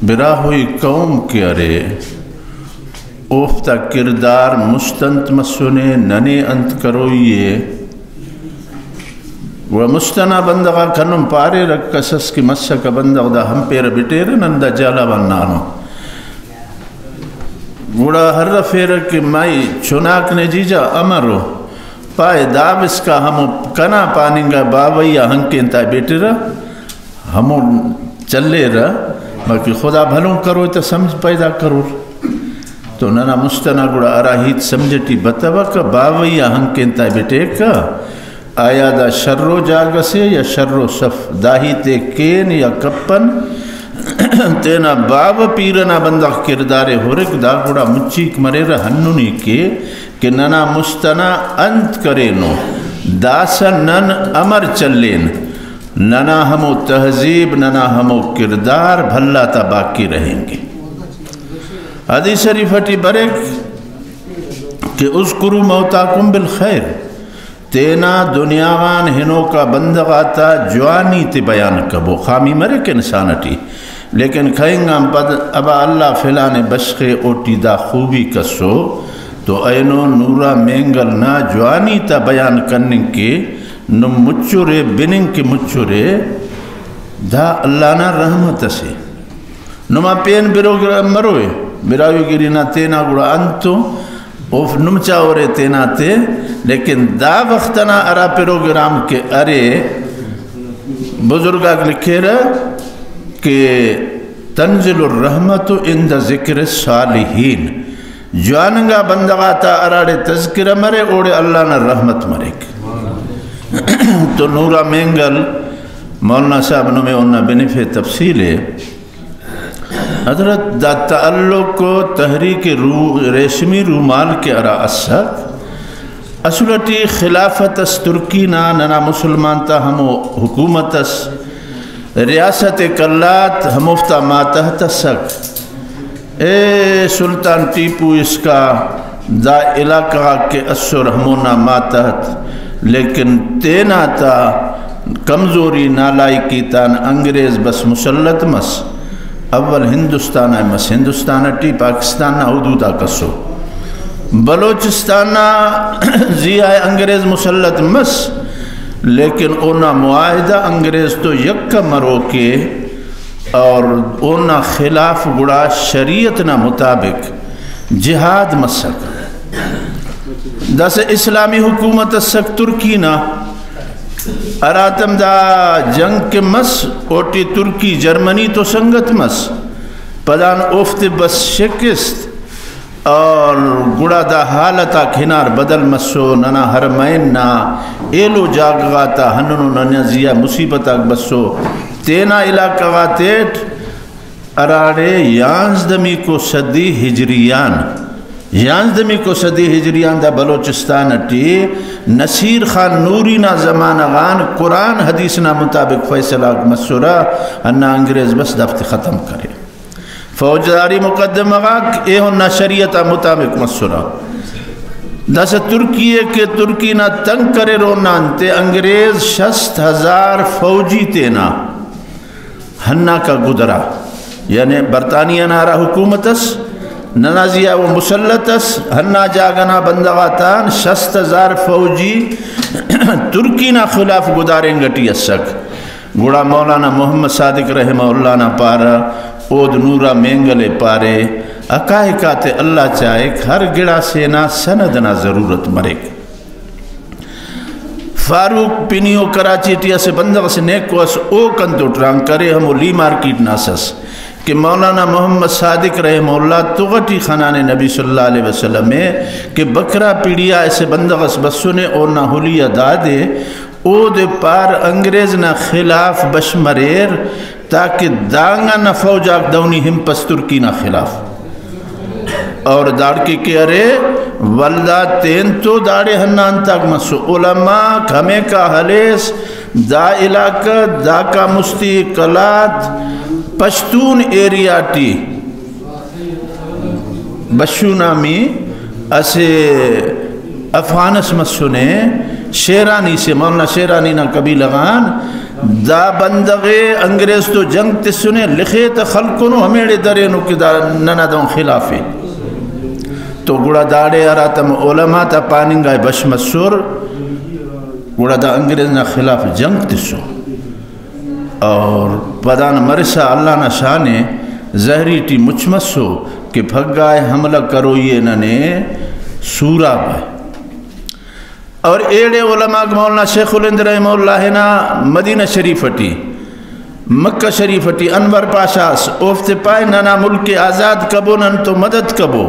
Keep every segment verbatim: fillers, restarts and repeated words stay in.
براہوئی قوم کہ ارے، اوفتا کردار مست انت مسنے، ننے انت کروئی ءِ۔ و مست ئنا بندغ آک ہندن پاریرہ، کس اس کہ مسکہ بندغ دا ہمپیرہ بٹیرہ، نن دا جہلاوان نا انو۔ گڑا ہرفیرہ کہ مائی چناک نے جیجا امرو؟ پائے دا بسکا ہمو کنا پاننگا باوئی آ ہنکین تا بٹرہ، ہمو چلیرہ، باقی خدا بھلن کروئے تہ سمجھ پیدا کرور۔ تو ننا مست ئنا گڑا ہرا ہیت سمجھ ٹی بتوکہ، باوئی آ ہنکین تا بٹیکہ، آیا دا شرو جاگہ سے یا شرو صف، دا ہیت ءِ کین یا کپن، تینا باوہ پیرہ نا بندغ کردار ءِ ہرک، دا گڑا مچیک مریرہ ہندن ءِ کہ، کہ ننا مست ئنا انت کرینو، داسہ نن امر چلین، ننا ہمو تہذیب، ننا ہمو کردار بھلا تا باقی رہینگے۔ حدیث شریف ٹی بریک کہ اذکروا موتاکم بالخیر، تینا دنیا غان ہنوکا بندغ آتا جوانی تے بیان کبو، خامی مریک انسان ٹی، لیکن کھینگ آن پد ابا اللہ فلانے بشخے اوٹی دا خوبی کسو، تو اینو نورا مینگل نا جوانی تا بیان کننگ کہ نم مچرے، بننگ کہ مچرے، دا اللہ نا رحمت اسے۔ نما پین پروگرام مروئے، براہوئی گری نا تینا گڑا انتو اوف نم چاورے تینا تے، لیکن دا وخت ئنا ہرا پروگرام کہ ارے، بزرگ آک لکھیرہ کہ تنزل الرحمت عند ذکر الصالحین، جواننگا بندغ آتا ہراڑے تذکرہ مرے، اوڑے اللہ نا رحمت مریک۔ تو نورا مینگل مولانا صاحب نمے اونا بنفے تفصیل ءِ۔ حضرت، دا تعلق تحریک رو-، ریشمی رومال کہ ہرا اسک، اصل ٹی خلافت اس ترکی نا، ننا مسلمان تا ہمو حکومت اس، ریاست قلات ہموفتا ماتحت اسک۔ اے سلطان ٹیپو اسکا دا علاقہ غاک کہ اسر ہمونا ماتحت، لیکن تینا تا کمزوری نالائکی تان انگریز بس مسلط مس۔ اول ہندوستان آ مس، ہندوستان ٹی پاکستان نا حدود آ کسو۔ بلوچستان نا زی آ انگریز مسلط مس، لیکن اونا معاہدہ انگریز تو یکہ مروکے اور اونا خلاف گڑا شریعت نا مطابق جہاد مسک۔ داسہ اسلامی حکومت اسک ترکی نا، ہراتم دا جنگ کہ مس، اوٹی ترکی جرمنی تو سنگت مس، پدان اوفتے بس شکست، اور گڑا دا حالت آک ہنار بدل مسو، ننا حرمین نا ایلو جاگہ غاتا ہندنو ننا زیہا مصیبت آک بسو، تینا علاقہ غاتیٹ ہراڑے یانزدہمیکو صدی ہجری آن، یانزدہمیکو صدی ہجری آن دا بلوچستان ٹی نصیر خان نوری نا زمانہ غان قرآن حدیث نا مطابق فیصلہ آک مسرہ، ہندا انگریز بس دافتے ختم کرے۔ فوجداری مقدمہ غاک ایہن نا شریعت آ مطابق مسرہ۔ داسہ ترکی ءِ کہ ترکی نا تنگ کریرون نا انتے انگریز شست ہزار فوجی تینا ہناکا گدرا، یعنی برطانیہ نا ہرا حکومت اس، ننا زیہا او مسلط اس، ہندا جاگہ نا بندغ آتان شست ہزار فوجی ترکی نا خلاف گدارینگ ٹی اسک۔ گڑا مولانا محمد صادق رحمہ اللہ نا پارہ، اود نورا مینگل ءِ پارے، حقائق آتے اللہ چاہک، ہر گڑاسے نا سند نا ضرورت مریک۔ فاروق پنی و کراچی ٹی اسہ بندغ اسے نیکو ئس، او کنتو ٹرانک کرے، ہمو لی مارکیٹ نا اسہ ئس کہ مولانا محمد صادق رحمہ اللہ تغ ٹی خنانے نبی صلی اللہ علیہ وسلم ءِ کہ بکرا پیڑیا اسہ بندغ ئس بسنے، اونا حلیہ دادے، اودے پار انگریز نا خلاف بش مریر تاکہ دانگان نا فوج آک دہنی ہنپس ترکی نا خلاف۔ اور داڑکے کہ ارے، ولدا تین تو داڑے ہندا انتاک مسو، علماء آک ہمیکا ہلیس، دا علاقہ داکا مستی قلات پشتون ایریا ٹی بشو نامی اسہ افغان اس مسنے، شیرانی سے، مولانا شیرانی نا قبیلہ غان دا بندغ ءِ انگریز تو جنگ تسنے، لخے تہ خلکنو، ہمیڑے درینو کہ دا ننا دہن خلاف ءِ۔ تو گڑا داڑے ہراتم علماء تا پاننگا بش مسر، گڑا دا انگریز نا خلاف جنگ تسو۔ اور پدان مرسا اللہ نا شان ءِ زہری ٹی مچ مسو کہ پھگا ءِ حملہ کروئی ءِ ننے سوراب ءِ۔ اور ایڑے علماء، مولانا شیخ الہند رحمہ اللہ نا مدینہ شریف ٹی، مکہ شریف ٹی انور پاشا ئس، اوفتے پائے ننا ملک آزاد کبو، نن تو مدد کبو۔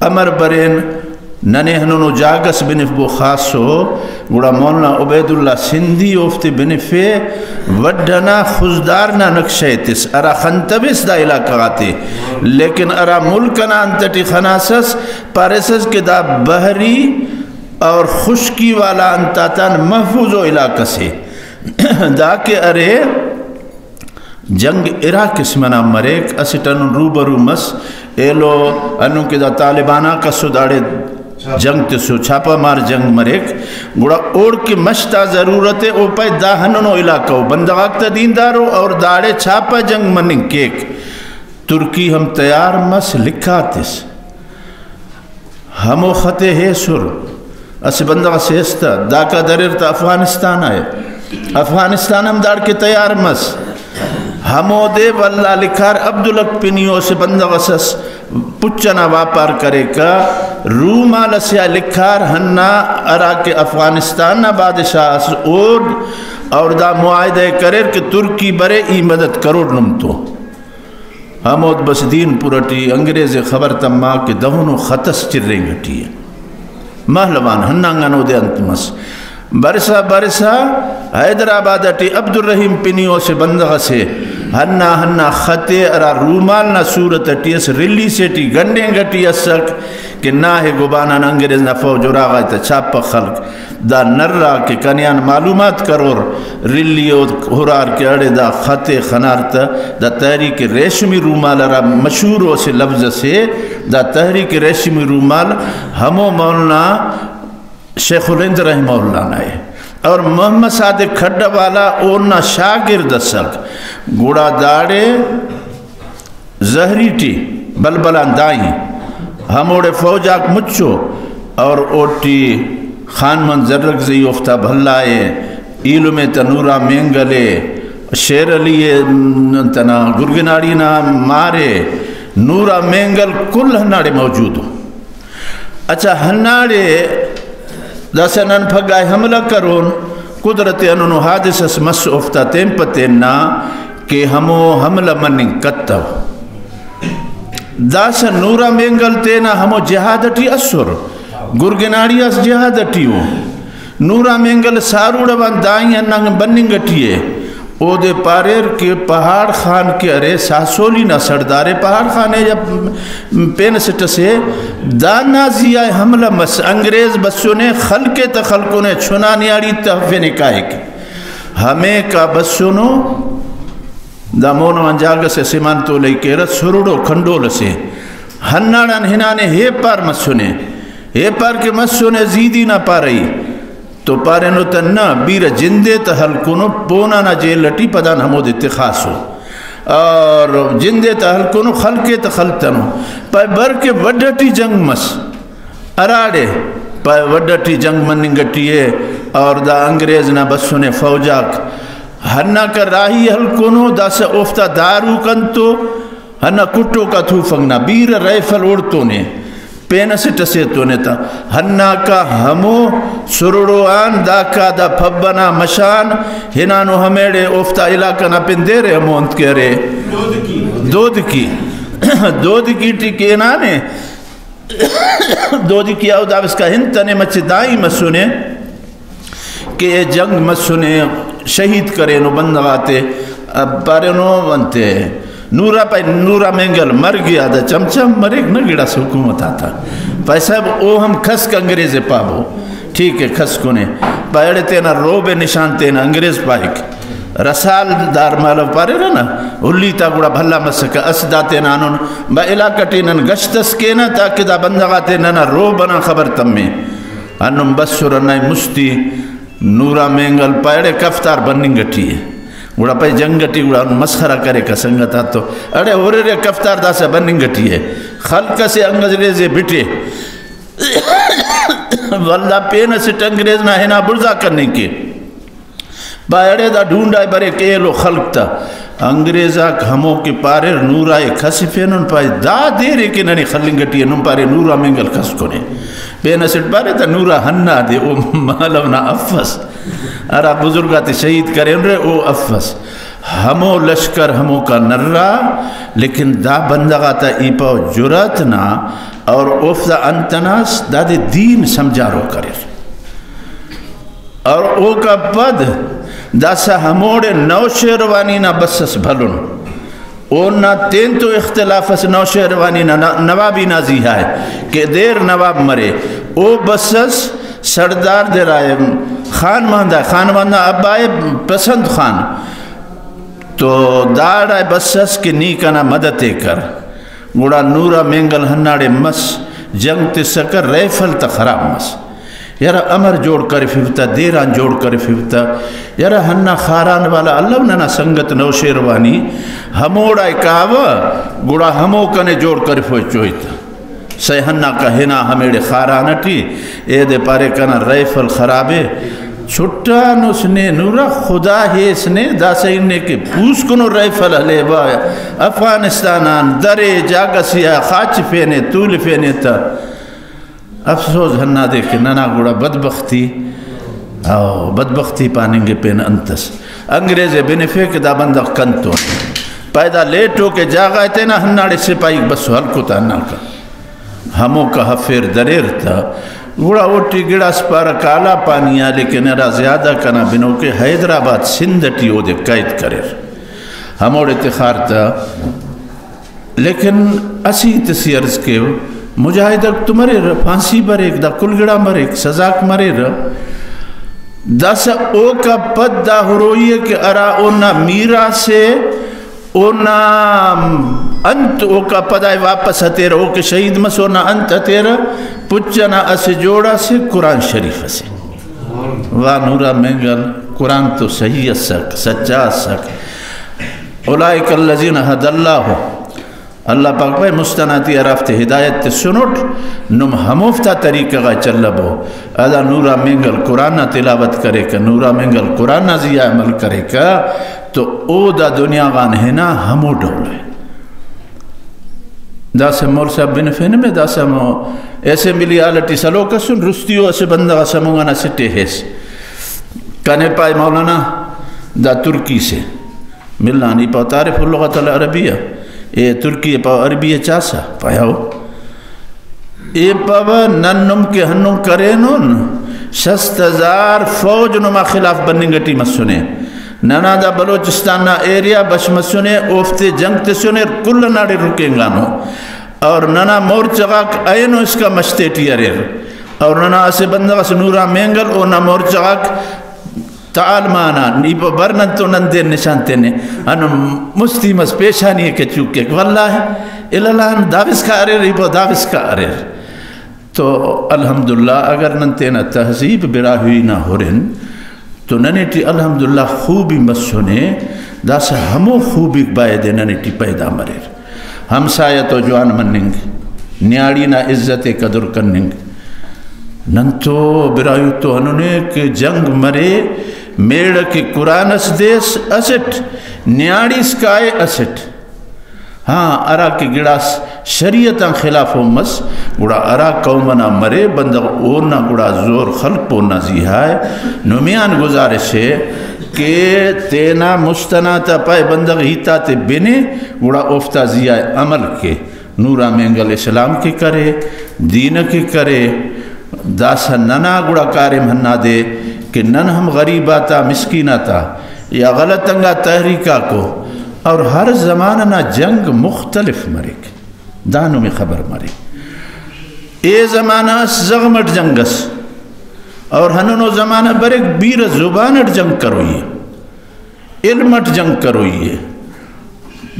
امر برین، ننے ہندنو جاگہ اس بنفبو خاصو، گڑا مولانا عبید اللہ سندھی اوفتے بنفے، وڈھ ئنا خضدار نا نقشہ ءِ تس، ہرا خنتویس دا علاقہ غاتے، لیکن ہرا ملک ئنا انت ٹی خناسس، پاریسس کہ دا بحری اور خشکی والا انت آتان محفوظ و علاقہ سے۔ دا کہ ارے جنگ ارا قسم ئنا مریک، اسٹ ہندن روبرو مس، ایلو ہندن کہ دا طالبان آک اسو داڑے جنگ تسو، چھاپہ مار جنگ مریک، گڑا اوڑکہ مش تا ضرورت ءِ، او پائے دا ہندنو علاقہ ءُ، بندغ آک تا دیندارو اور داڑے چھاپہ جنگ مننگ کیک۔ ترکی ہم تیار مس، لکھا تس۔ ہمو خط ءِ ہیسر، اسہ بندغ ئسے ہیس تہ، داکا دریر تہ افغانستان آ ءِ۔ افغانستان ہم داڑکہ تیار مس۔ ہمودے ولدا لکھار عبدالحق پنی ءُ اسہ بندغ ئس ئس، پچ ئنا واپار کریکہ، رومال ئسے آ لکھار ہندا ہرا کہ افغانستان نا بادشاہ ئس اود، اور دا معاہدہ ءِ کریر کہ ترکی برے ای مدد کروٹ نم تو۔ ہمود بس دین پور ٹی انگریز ءِ خبر تما کہ دہنو خط اس چرینگ ٹی ءِ۔ مہلوان ہنانگان اودے انت مس۔ برسا برسا حیدرآباد ٹی عبدالرحیم پنی ءُ اسہ بندغ ئسے ہندا ہندا خط ءِ ہرا رومال نا صورت ٹی ئس، رلی سے ٹی گنڈینگ ٹی ئسک کہ نا ہے گبان آن انگریز نا فوج اراغا تہ چھاپہ خلک۔ دا نرا کہ کنے آن معلومات کرور، رلی ءُ ہرار کہ اڑے دا خط ءِ خنار تہ، دا تحریک ریشمی رومال ہرا مشہور ءُ اسہ لفظ ئسے، دا تحریک ریشمی رومال ہمو مولانا شیخ الہند رحمہ اللہ نا ءِ۔ اور محمد صادق کھڈا والا اونا شاگرد ئسک۔ گڑا داڑے زہری ٹی بلبل آن دائی ہموڑے فوج آک مچو، اور اوٹی خان محمد زرکزئی اوفتا بھلا ءِ، ایلم ءِ تہ نورا مینگل ءِ، شیر علی ءِ، انت ئنا گرگناڑی نا مار ءِ، نورا مینگل کل ہنداڑے موجود ءُ۔ اچھا، ہنداڑے داسہ نن پھگا ءِ حملہ کرون، قدرت ہندنو حادث اس مس اوفتا تین پہ تین نا کہ ہمو حملہ مننگ کتو۔ داسہ نورا مینگل تینا ہمو جہاد ٹی اسر، گرگناڑی اس جہاد ٹی ءُ۔ نورا مینگل ساروڑ آن دائی ہننگ بننگ ٹی ءِ۔ اودے پاریر کہ پہاڑ خان کہ ارے ساسولی نا سڑدار ءِ، پہاڑ خان ءِ یا پین اسٹ ئسے، دانا زی آ حملہ مس، انگریز بسنے، خلق ءِ تہ خلکنے، چنا نیاڑی تہ ہرفینے کائک۔ ہمیکا بسنو، دا مون آن جاگہ سے سیمان تولئی کیرہ، سرڑو کھنڈول ئسے۔ ہنداڑان ہنانے ہیپار مسنے۔ ہیپار کہ مسنے زیدی نا پارئی۔ تو پارینو تہ نہ، بیرہ جندے تہ ہلکنو پونا نا جیل ٹی، پدان ہمودے تخاسو۔ اور جندے تہ ہلکنو، خلق ءِ تہ خلتنو۔ پائے بر کہ وڈھ ٹی جنگ مس۔ ہراڑے پائے وڈھ ٹی جنگ مننگ ٹی ءِ، اور دا انگریز نا بسنے فوج آک۔ ہنداکا راہی ہلکنو، داسہ اوفتا دارو کنتو، ہندا کٹوکا تھوفنگ نا، بیرہ رائفل اوڑتونے، پین اسٹ ئسے تونے تا، ہنداکا ہمو سرڑو آن داکا دا پھب ئنا مشان ہنانو، ہمیڑے اوفتا علاقہ نا پن دیرے ہمو انت کہ ارے، دودکی، دودکی ٹی کہ ہنانے، دودکی او داوسکا ہنتنے مچہ دائی مسنے۔ کہ اے جنگ مسنے، شہید کرینو بندغ آتے، پارینو انتے، نورا پائے، نورا مینگل مر گیا، دا چمچہ مریک نہ گڑاس حکومت آتا۔ پائے صاحب، او ہم کھسک انگریز پابو، ٹھیک ہے، کھسکنے۔ پائے اڑے تینا رعب نشان تینا انگریز پائک۔ رسال دار مالو پاریرہ نا، ہلی تا گڑا بھلا مسکہ، اس دا تینا ہندن با علاقہ ٹی نن گشت اس کینہ تاکہ دا بندغ آتے ننا رعب ئنا خبر تمے۔ ہندن بسر ہنائے مستی نورا مینگل پائے اڑے کفتار بننگ ٹی ءِ۔ گڑا پائے جنگ ٹی گڑا مسخرہ کریکہ سنگت آتو، اڑے ہُررے کفتار داسہ بننگ ٹی ءِ۔ خلق اسے انگریزے بٹے، ولدا پین اسٹ انگریز نا ہنا بڑزا کننگ کے۔ پائے اڑے دا ڈھونڈا بریک ایلو خلق تا۔ انگریز آک ہمو کہ پاریر نورا ءِ کھسفینن، پائے دا دیر ءِ کہ ننے خلنگ ٹی ءِ، نم پارے نورا مینگل کھسکنے۔ پین اسٹ پارے تا نورا ہندا دے، او مالو نا افس، ہرا بزرگ آتے شہید کرینرے او افس۔ ہمو لشکر ہموکا نرا، لیکن دا بندغ آتا ای پاو جرأت نا اور اوفتا انت ئنا اس، دادے دین سمجھاروک اریر۔ اور اوکا پد داسہ ہموڑے نوشیروانی نا بس اس بھلن۔ اونا تین تو اختلاف اس نوشیروانی نا، نا، نوابی نا زیہا ءِ کہ دیر نواب مرے۔ او بس اس سردار درائے خان مہندا، خان مہندا ابا ءِ پسند خان۔ تو داڑا بس اس کہ نی کنا مدد ءِ کر۔ گڑا نورا مینگل ہنداڑے مس، جنگ تسکہ، رائفل تا خراب مس۔ یرا امر جوڑ کرفیو تا، دیران جوڑ کرفیو تا۔ یرا ہندا خاران والا الو ننا سنگت نوشیروانی، ہموڑا کاوہ، گڑا ہمو کنے جوڑ کرفوئے چوئی تا۔ سئے ہندا کہ ہنا ہمیڑے خاران ٹی، ایدے پارے کنا رائفل خرابے، چھٹانس نے نورا، خدا ہیس نے، داسہ نے کہ پوسکنو رائفل ہلیوہ، افغانستان آن درے جاگہ سے آ خاچفینے، تولفینے تہ۔ افسوس ہندادے کہ ننا گڑا بدبختی، او بدبختی پاننگ پین انت اس؟ انگریز ءِ بنفے کہ دا بندغ کنتون پیدا لیٹو کہ جاگہ ءِ تینا ہنداڑے سپاہیک بسو ہلکو تا ہنداڑکا۔ ہموکا ہفیر دریر تہ، گڑا اوٹی گڑاس پارہ کالا پانی آ، لیکن ہرا زیادہ کنا بنوکے حیدرآباد سندھ ٹی اودے قید کریر۔ ہموڑے تخار تہ، لیکن اسہ ہیت اسے عرض کیو، مجاہدک تو مریرہ، پھانسی بریک، دا کل گڑا مریک، سزاک مریرہ۔ داسہ اوکا پد دا ہروئی ءِ کہ ہرا اونا میراث ءِ، اونا انت اوکا پدا واپس ہتیرہ، او کہ شہید مس اونا انت ہتیرہ، پچ ئنا اسہ جوڑہ سے قرآن شریف اسے۔ واہ نورا مینگل، قرآن تو صحیح اسک، سچا اسک۔ اولئک الذین ھدی اللہ، اللہ پاک پائے، مست ئنا تے ہرافتے ہدایت تسنٹ، نم ہموفتا طریقہ غا چلبو۔ ادا نورا مینگل قرآن نا تلاوت کریکہ، نورا مینگل قرآن نا زیہا عمل کریکہ، تو او دا دنیا غان ہنا ہمو ڈول ءِ۔ داسہ مول صاحب بنفینہ مے، داسہ ہمو اسمبلی ہال ٹی سلوک اسن، رستیو اسہ بندغ اس ہمونگان اسٹ ءِ ہیس۔ کنے پائے مولانا دا ترکی سے ملان، ای پاو تعریف اللغت العربیہ، اے ترکی ءِ پاو عربی ءِ چاسہ؟ پائے ہو۔ ای پاو نن نم کہ ہندن کرینن، شست ہزار فوج نما خلاف بننگ ٹی مسنے۔ ننا دا بلوچستان نا ایریا بش مسنے، اوفتے جنگ تسنے، کل ناڑے رکینگانو۔ اور ننا مورچہ غاک اینو اسکا مش تیٹی اریر۔ اور ننا اسہ بندغ اس نورا مینگل، اونا مورچہ غاک تعال معنا، ای پاو بر نن تو نن دین نشان تینے۔ ہنو مستی مس پیشانی ءِ کہ چوک کیک۔ واللہ الالان داوسکا اریر، ای پاو داوسکا اریر۔ تو الحمدللہ اگر نن تینا تہذیب براہوئی نا ہرن تو ننے ٹی الحمدللہ خوبی مسنے، داسہ ہمو خوبیک بایدے ننے ٹی پیدا مریر۔ ہمسایہ تو جوان مننگ، نیاڑی نا عزت ءِ قدر کننگ۔ نن تو براہوئی تو ہننے کہ جنگ مرے، میڑہ کہ قرآن اس دیس اسٹ، نیاڑی اس کائے اسٹ۔ ہاں، ہرا کہ گڑاس شریعت آن خلاف ہم مس، گڑا ہرا قوم ئنا مرے بندغ، اونا گڑا زور خلپ اونا زیہا ءِ۔ نمیان گزارش ءِ کہ تینا مست ئنا تا پائے بندغ ہیت آتے بنے، گڑا اوفتا زیہا ءِ عمل کے۔ نورا مینگل اسلام کہ کرے، دین کہ کرے، داسہ ننا گڑا کاریم ہندادے کہ نن ہم غریب آتا، مسکین آتا یا غلط انگا تحریک آکو، اور ہر زمانہ نا جنگ مختلف مریک، دا نمے خبر مریک۔ اے زمانہ اس زغم اٹ جنگ اس، اور ہندنو زمانہ بریک بیرہ زبان اٹ جنگ کروئی ءِ، علم اٹ جنگ کروئی ءِ۔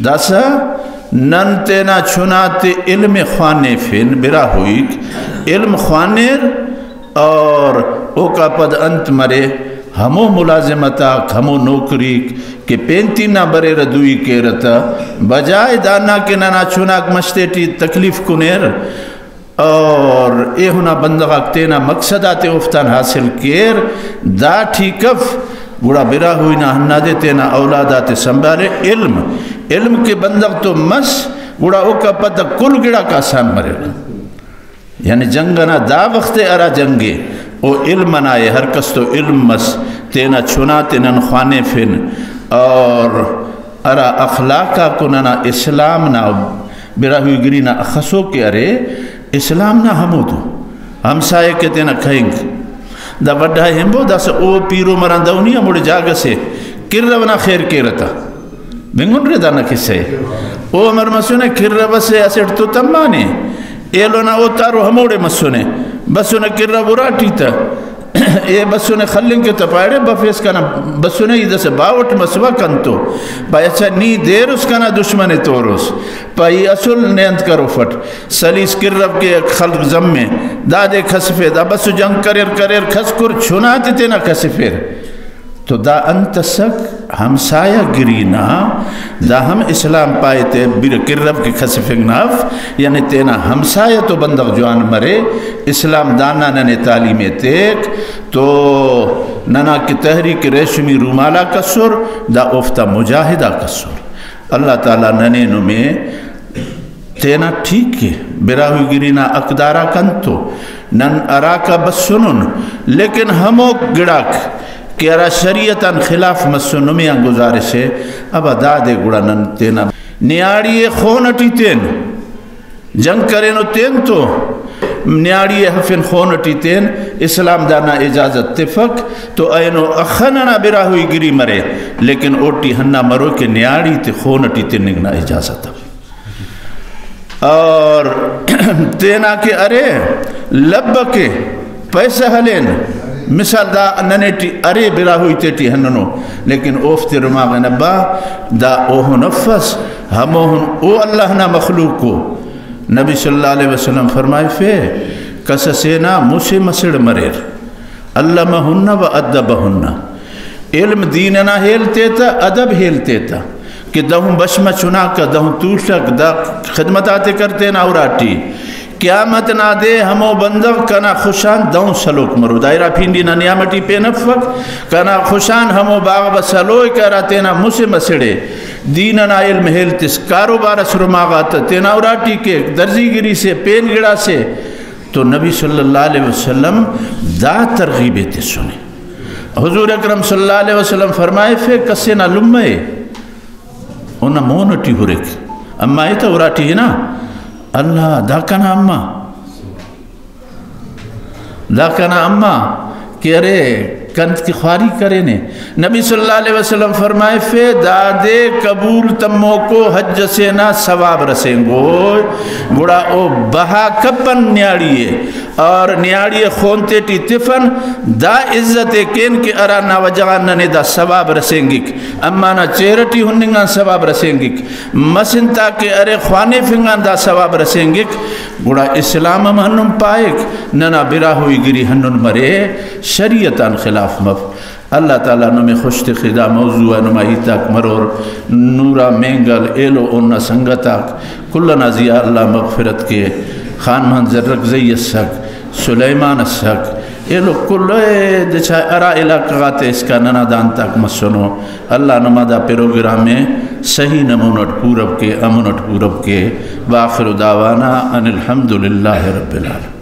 داسہ نن تینا چنا تے علم ءِ خوانفین، براہوئیک علم خوانیر، اور اوکا پد انت مرے؟ ہمو ملازمت آک، ہمو نوکریک کہ پین تینا بریرہ دوئی کیرہ تہ، بجائے دانا کہ ننا چناک مش تیٹی تکلیف کنیر اور ایہنا بندغ آک تینا مقصد آتے اوفتان حاصل کیر، دا ٹھیک اف۔ گڑا براہوئی نا ہندادے تینا اولاد آتے سنبھالے۔ علم، علم کہ بندغ تو مس، گڑا اوکا پد کل گڑاک آسان مریرہ۔ یعنی جنگ ئنا دا وخت ءِ ہرا جنگ ءِ، او علم ئنا ءِ، ہر کس تو علم مس، تینا چنا تے نن خوانفن، اور ہرا اخلاق آکو ننا اسلام نا، براہوئی گری نا اخسو کہ ارے، اسلام نا ہمودو ہمسایہ کہ تینا کہنگ، دا وڈھا ہمبو، داسہ او پیرو مراں دہنی ہموڑے جاگہ سے کرو نا خیر کیرہ تا۔ بنگن رے دانا کسہ ءِ۔ او امر مسنے، کرو ئسے اسٹ تو تمانے، ایلو نا او تارو ہموڑے مسنے، بسنے کرو اراٹی تہ، اے بسنے خلنگ کہ تہ پاڑے بفیس کنا، بسنے ای داسہ باوٹ مسوا کنتو۔ پائے اچھا نی دیرس کنا دشمن ءِ تورس، پائے ای اسل نے انت کروفٹ، سلیس کرو کہ خلق زمے، دادے کھسفے، دا بس جنگ کریر کریر کھسکر چناتے تینا کھسفیر۔ تو دا انت ئسک؟ ہمسایہ گری نا، دا ہم اسلام پائے تے بر کرو کہ کھسفنگ نا اف، یعنی تینا ہمسایہ تو بندغ جوان مرے، اسلام دانا ننے تعلیم ایتیک، تو ننا کہ تحریک ریشمی رومال آک اسر، دا اوفتا مجاہد آک اسر۔ اللہ تعالیٰ ننے نمے تینا ٹھیک ءِ، براہوئی گری نا حقدار آک انتو، نن ہراکا بسنن، لیکن ہمو گڑاک کہ ہرا شریعت آن خلاف مسن، نمے آن گزارش ءِ، ابا دادے گڑا نن تینا نیاڑی ءِ خون ئٹی تین، جنگ کرینو تین تو نیاڑی ءِ ہرفن خون ئٹی تین، اسلام دانا اجازت تفک، تو اینو اخن ئنا براہوئی گری مرے، لیکن اوٹی ہندا مرو کہ نیاڑی تے خون ئٹی تننگ نا اجازت اف۔ اور تینا کہ ارے لب کہ پیسہ ہلین، مثال دا ننے ٹی ارے براہوئی تیٹی ہننو، لیکن اوفتے رماغن ابا دا اوہن افس، ہموہن او اللہ نا مخلوق ءُ۔ نبی صلی اللہ علیہ وسلم فرمائفے، کس اسے نا مسہ مسڑ مریر، علمہن و ادبہن۔ علم دین ئنا ہیل تیتہ، ادب ہیل تیتہ، کہ دہن بش مہ چناکہ، دہن تولک، دا خدمت آتے کر تینا اراٹی۔ قیامت نا دے ہمو بندغ کنا خشان دہن سلوک مرو۔ دا ارا پھینڈی نا نیام ٹی پین افک، کنا خشان ہمو باغ بس سلوئے کہ ہرا تینا مسہ مسڑے دین ئنا علم ہیل تس، کاروبار اس رماغا تہ تینا اراٹی کیک، درزی گری سے، پین گڑاسے۔ تو نبی صلی اللہ علیہ وسلم دا ترغیب ءِ تسنے۔ حضور اکرم صلی اللہ علیہ وسلم فرمائفے، کسے نا لمہ ءِ اونا مون ٹی ہرک، اماں ءِ تہ اراٹی ہنا، اللہ دا کنا اماں، دا کنا اماں کہ ارے کنت کہ خواری کرینے۔ نبی صلی اللہ علیہ وسلم فرمائفے، دادے قبول تموکو حج سے نا ثواب رسینگو، گڑا او بہا کپن نیاڑی ءِ اور نیاڑی ءِ خون تیٹی تفن، دا عزت ءِ کین کہ ہرانا وجہ غان ننے دا ثواب رسینگک، اماں نا چہرہ ٹی ہننگ آن ثواب رسینگک، مسن تا کہ ارے خوانیفنگ آن دا ثواب رسینگک۔ گڑا اسلام ہم ہندن پائک، ننا براہوئی گری ہندن مرے، شریعت آن خلاف مف۔ اللہ تعالیٰ نمے خوش تخے۔ دا موضوع آ نما ہیتاک مرور، نورا مینگل ایلو اونا سنگت آک کل ئنا زی آ اللہ مغفرت کے۔ خان محمد زرکزئی اسک، سلیمان اسک، ایلو کل ءِ دچا ہرا علاقہ غاتے اسکا ننا دا انتاک مسنو۔ اللہ نما دا پروگرام ءِ صحیح نمونہ ئٹ پورو کے، امن ئٹ پورو کے۔ وآخر دعوانا ان الحمد للہ رب العالمین۔